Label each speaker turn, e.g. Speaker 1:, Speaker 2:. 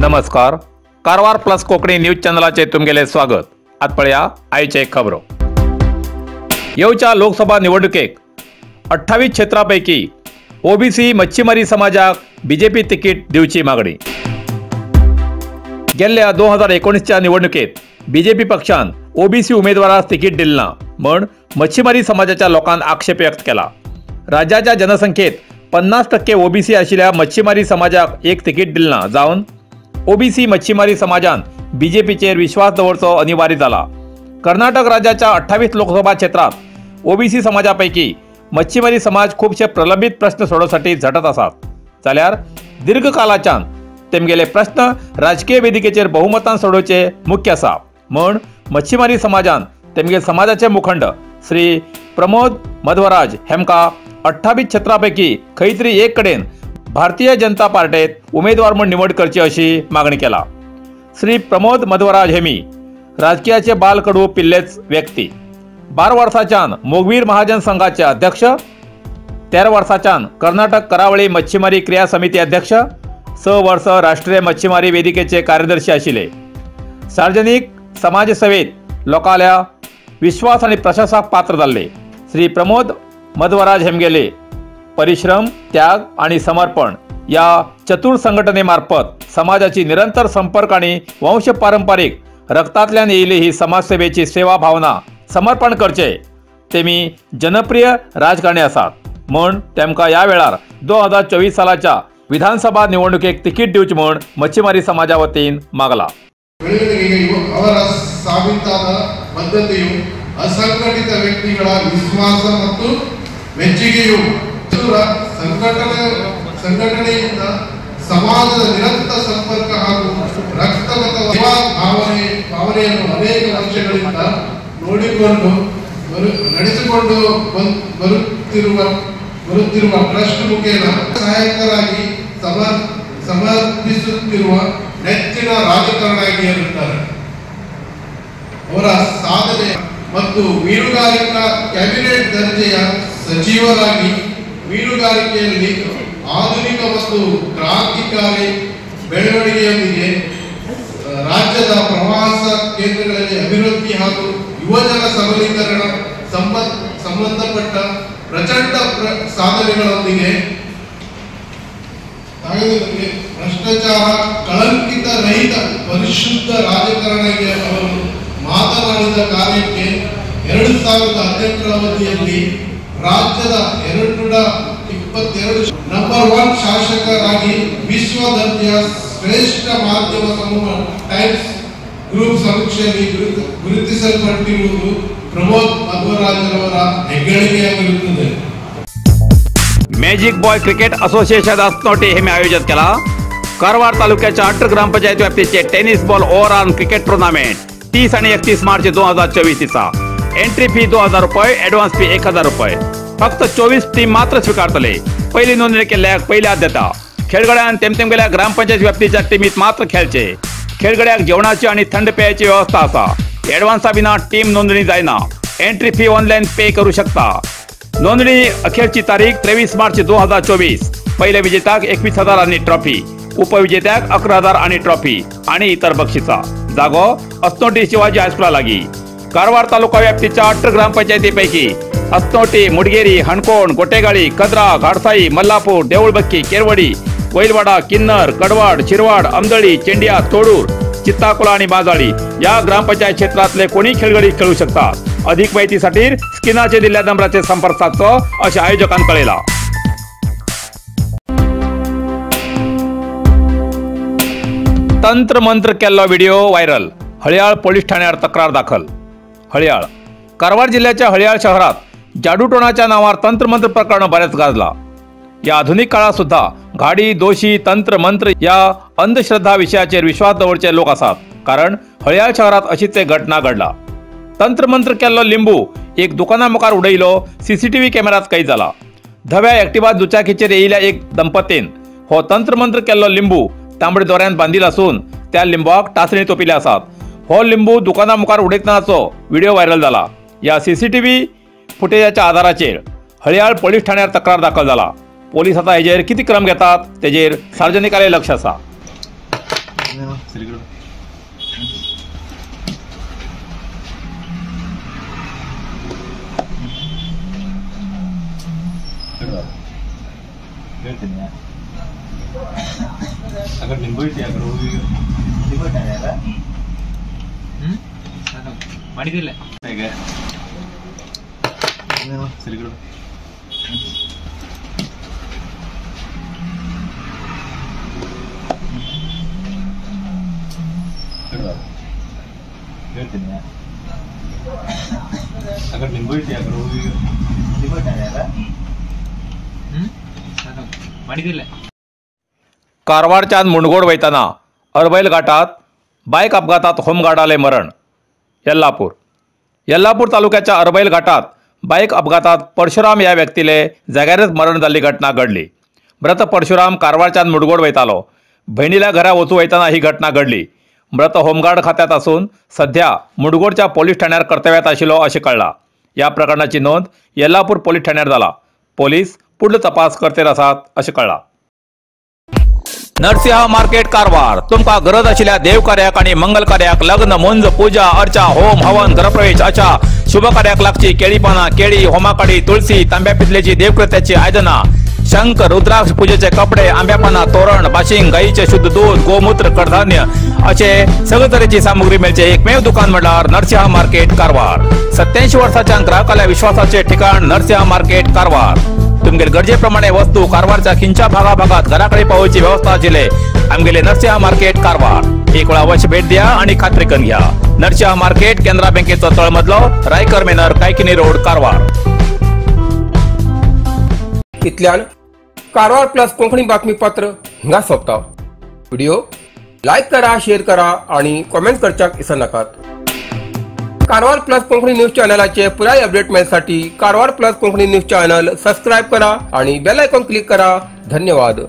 Speaker 1: नमस्कार, Karwar plus Konkani news चॅनलाचे तुमगेले स्वागत। आज पळया आयचे खबरो। येवच्या लोकसभा निवडणुकेक 28 क्षेत्रापैकी ओबीसी मच्छीमारी समाजाक बीजेपी तिकीट दिवची मागणी। गेल्ल्या 2019च्या निवडणुकेत बीजेपी पक्षान ओबीसी उमेदवारास तिकीट दिले ना म्हण मच्छीमारी समाजाच्या लोकांन आक्षेप व्यक्त केला। राज्याच्या जनसंख्येत 50% ओबीसी आशिल्ल्या मच्छीमारी समाजाक एक तिकीट दिले ना जावन ओबीसी मच्छीमारी समाजान बीजेपीचेर विश्वास दवरचो अनिवार्य जाला। कर्नाटक राज्याच्या 28 लोकसभा क्षेत्रात ओबीसी समाजापैकी मच्छीमारी समाज खुबशे प्रलंबित प्रश्न सोडोवसाठी झटत आसात, जाल्यार दीर्घकालाच्यान तेमगेले प्रश्न राजकीय वेदिकेचेर बहुमतान सोडोवचे मुख्य आसा म्हण मच्छीमारी समाजान तेमगे समाजाचे मुखंड श्री प्रमोद मध्वराज हेमका 28 क्षेत्रापैकी खंय तरी एक कडेन भारतीय जनता पार्टीत उमेदवार म्हूण निवड करची अशी मागणी केला। श्री प्रमोद मध्वराज हेमी राजकीयाचे बालकडू पिल्लेच व्यक्ती। 12 वर्साच्यान मोगवीर महाजन संघाचे अध्यक्ष, 13 वर्साच्यान कर्नाटक करावळी मच्छीमारी क्रिया समिती अध्यक्ष, 6 वर्ष राष्ट्रीय मच्छीमारी वेदिकेचे कार्यदर्शी आशिल्ले। सार्वजनिक समाजसेवेत लोकांल्या विश्वास आनी प्रशंसाक पात्र जाल्ले श्री प्रमोद मध्वराज हेमगेले परिश्रम, त्याग आणि समर्पण या चतुर संघटनेमार्फत समाजाची निरंतर संपर्क आणि वंश पारंपरिक रक्तांतल्यान येयली ही समाजसेवेची सेवा भावना समर्पण करचे तेमी जनप्रिय राजकारणी आसात म्हण तेमकां ह्या वेळार 2024 सालाच्या विधानसभा निवडणुकेक तिकीट दिवची म्हण मच्छीमारी समाजा वतीन मागला।
Speaker 2: ಅವರ ಸಾಬೀತಾದ ಬದ್ಧತೆಯು ಅಸಂಘಟಿತ ವ್ಯಕ್ತಿಗಳ ವಿಶ್ವಾಸ ಮತ್ತು ಮೆಚ್ಚುಗೆಯು ಸಂಘಟನೆಯಿಂದ ಸಮಾಜದ ನಿರಂತರ ಸಂಪರ್ಕ ಹಾಗೂ ರಕ್ತಗತ ಭಾವನೆಯನ್ನು ಅನೇಕ ವರ್ಷಗಳಿಂದ ನೋಡಿಕೊಂಡು ನಡೆಸಿಕೊಂಡು ಬರುತ್ತಿರುವ ಟ್ರಸ್ಟ್ ಮುಖೇನ ಸಹಾಯಕರಾಗಿ ಸಮರ್ಪಿಸುತ್ತಿರುವ ನೆಚ್ಚಿನ ರಾಜಕಾರಣಿಯಾಗಿರುತ್ತಾರೆ. ಅವರ ಸಾಧನೆ ಮತ್ತು ಮೀನುಗಾರಿಕಾ ಕ್ಯಾಬಿನೆಟ್ ದರ್ಜೆಯ ಸಚಿವರಾಗಿ ಮೀನುಗಾರಿಕೆಯಲ್ಲಿ ಆಧುನಿಕ ಮತ್ತು ಕ್ರಾಂತಿಕಾರಿ ಬೆಳವಣಿಗೆಯೊಂದಿಗೆ ರಾಜ್ಯದ ಪ್ರವಾಸ ಕೇಂದ್ರಗಳಲ್ಲಿ ಅಭಿವೃದ್ಧಿ ಹಾಗೂ ಯುವಜನ ಸಬಲೀಕರಣ ಸಂಬಂಧಪಟ್ಟ ಪ್ರಚಂಡ ಸಾಧನೆಗಳೊಂದಿಗೆ ಭ್ರಷ್ಟಾಚಾರ ಕಳಂಕಿತ ರಹಿತ ಪರಿಶುದ್ಧ ರಾಜಕಾರಣಿಗೆ ಅವರು ಮಾತನಾಡಿದ ಕಾರ್ಯಕ್ಕೆ 2018 ಅವಧಿಯಲ್ಲಿ ರಾಜ್ಯದ 222 ನಂಬರ್ 1 ಶಾಸಕರಾಗಿ ವಿಶ್ವ ದರ್ಜೆಯ ಶ್ರೇಷ್ಠ ಮಾಧ್ಯಮ ಸಮೂಹ ಟೈಮ್ಸ್ ಗ್ರೂಪ್ ಸಮೀಕ್ಷೆಯಲ್ಲಿ ಗುರುತಿಸಲ್ಪಟ್ಟಿರುವುದು ಪ್ರಮೋದ್ ಮಧ್ವರಾಜರವರ ಹೆಗ್ಗಳಿಕೆಯಾಗಿರುತ್ತದೆ.
Speaker 1: मॅजिक बॉय क्रिकेट असोसिएशन असनोटी हेमी आयोजित केला कारवार तालुक्याच्या 18 gram panchayat व्याप्तीचे tennis ball overarm cricket tournament 30 आणि 31 मार्च 2024 दिसा। एंट्री फी 2000 रुपये, ॲडव्हान्स फी 1000 रुपये। फक्त 24 टीम मात्र स्वीकारतले। पहिली नोंदणी केल्ल्याक पहिली आद्यता। खेळगड्यान तेमतेमगेल्या ग्रामपंचायत व्याप्तीच्या टीमीत मात्र खेळचे। खेळगड्याक जेवणाची आणि थंड पेयाची व्यवस्था आसा। ॲडव्हान्सा विना टीम नोंदणी जायना। एंट्री फी ऑनलाईन पे करू शकता। नोंदणी अखेरची तारीख 23 मार्च 2024। पहिल्या विजेत्याक 21,000 आणि ट्रॉफी, उपविजेत्याक 11,000 आणि ट्रॉफी आणि इतर बक्षिसा। जागो असनोटी शिवाजी हायस्कुला लागी। कारवार तालुका व्याप्तीच्या 18 ग्रामपंचायतीपैकी असनोटी, मुडगेरी, हणकोण, गोटेगाळी, कद्रा, घाडसाई, मल्लापूर, देऊळबक्की, केरवडी, वैलवाडा, किन्नर, कडवाड, शिरवाड, अमदळी, चेंडिया, तोडूर, चित्ताकुला आणि माजाळी या ग्रामपंचायत क्षेत्रातले कोणी खेळगडी खेळू शकतात। अधिक माहितीसाठी स्क्रीनाचे दिल्ल्या नंबराचे संपर्क साधचो अशें आयोजकान कळयला। तंत्र मंत्र केल्लो व्हिडिओ व्हायरल, हळयाळ पोलीस ठाण्यार तक्रार दाखल। हळयाळ कारवार जिल्ह्याच्या हळयाळ शहरात जादूटोणाच्या नावार तंत्रमंत्र प्रकरण बरेच गाजला। या आधुनिक काळात सुद्धा घाडी, दोषी, तंत्र मंत्र या अंधश्रद्धा विषयाचेर विश्वास दवरचे लोक आसात, कारण हळयाळ शहरात अशीच एक घटना घडला। तंत्रमंत्र केल्लो लिंबू एक दुकाना मुखार उडयलो, सीसीटीव्ही कॅमेरात कैद जाला। धव्या एक्टिवा दुचाकीचेर येयिल्ल्या एक दंपतीन हो तंत्रमंत्र केल्लो लिंबू तांबडे दोऱ्यान बांदिल आसून त्या लिंबाक टासणी तोपिल्ले आसात. हो लिंबू दुकाना मुखार उडयतनाचो व्हिडिओ व्हायरल जाला. ह्या सीसीटीव्ही फुटेजाच्या आधाराचेर हळयाळ पोलीस ठाण्यार तक्रार दाखल जाला. पोलीस आता हेजेर किती क्रम घेतात तेजेर सार्वजनिकाले लक्ष आसा. कारवारच्यान मुंडगोड वयतना अरबैल घाटात बायक अपघातात होमगार्डाले मरण. येल्लापूर येल्लापूर तालुक्याच्या अरबैल घाटात बायक अपघातात परशुराम ह्या व्यक्तीले जाग्यारच मरण जाल्ली घटना घडली. मृत परशुराम कारवारच्यान मुडगोड वयतालो. भयणीला घरा वचू वयतना ही घटना घडली. मृत होमगार्ड खात्यात असून सध्या मुडगोडच्या पोलीस ठाण्यार कर्तव्यात आशिल्लो अशें कळ्ळां. ह्या प्रकरणाची नोंद येल्लापूर पोलीस ठाण्यार जाला. पोलीस पुढलो तपास करतेर आसात अशें कळ्ळां. नरसिंह मार्केट कारवार तुमकां गरज आशिल्ल्या देवकार्याक आनी मंगल कार्याक लग्न, मुंज, पूजा अर्चा, होम हवन, गृहप्रवेश अशा शुभ कार्याक लागची केळी पानां, केळी, होमाकाडी, तुळसी, तांब्या पितलेची देवकृत्याची आयदनां, शंख, रुद्राक्ष, पूजेचे कपडे, आंब्या पानां, तोरण, बाशिंग, गायीचे शुद्ध दूध, गोमूत्र, कडधान्य असे सगळे तरेची सामुग्री मेळचे एकमेव दुकान म्हळ्यार नरसिंह मार्केट कारवार. 87 वर्साच्या ग्राहकाल्या विश्वासाचे ठिकाण नरसिंह मार्केट कारवार. तुमगेले गरजे प्रमाणे वस्तू कारवारच्या खिंच्या भागा भागात घराकडे पावोवची व्यवस्था आशिल्ले आमगेले नरसिंह मार्केट कारवार. एक वेळा अवश्य भेट द्या आणि खात्री करून घ्या. नरसिंह मार्केट, केनरा बँकेचो तळमजलो, रायकर मेनर, कायकिनी रोड, कारवार.
Speaker 3: इतल्यान कारवार प्लस कोंकणी बातमीपत्र हिंगा सोंपता. व्हिडिओ लायक करा, शेअर करा आणि कॉमेंट करच्याक विसरनाकात. कारवार प्लस कोंकणी न्यूज चॅनलाचे पुराय update मेळसाठी Karwar plus Konkani news channel subscribe करा आणि बेल आयकॉन क्लिक करा. धन्यवाद.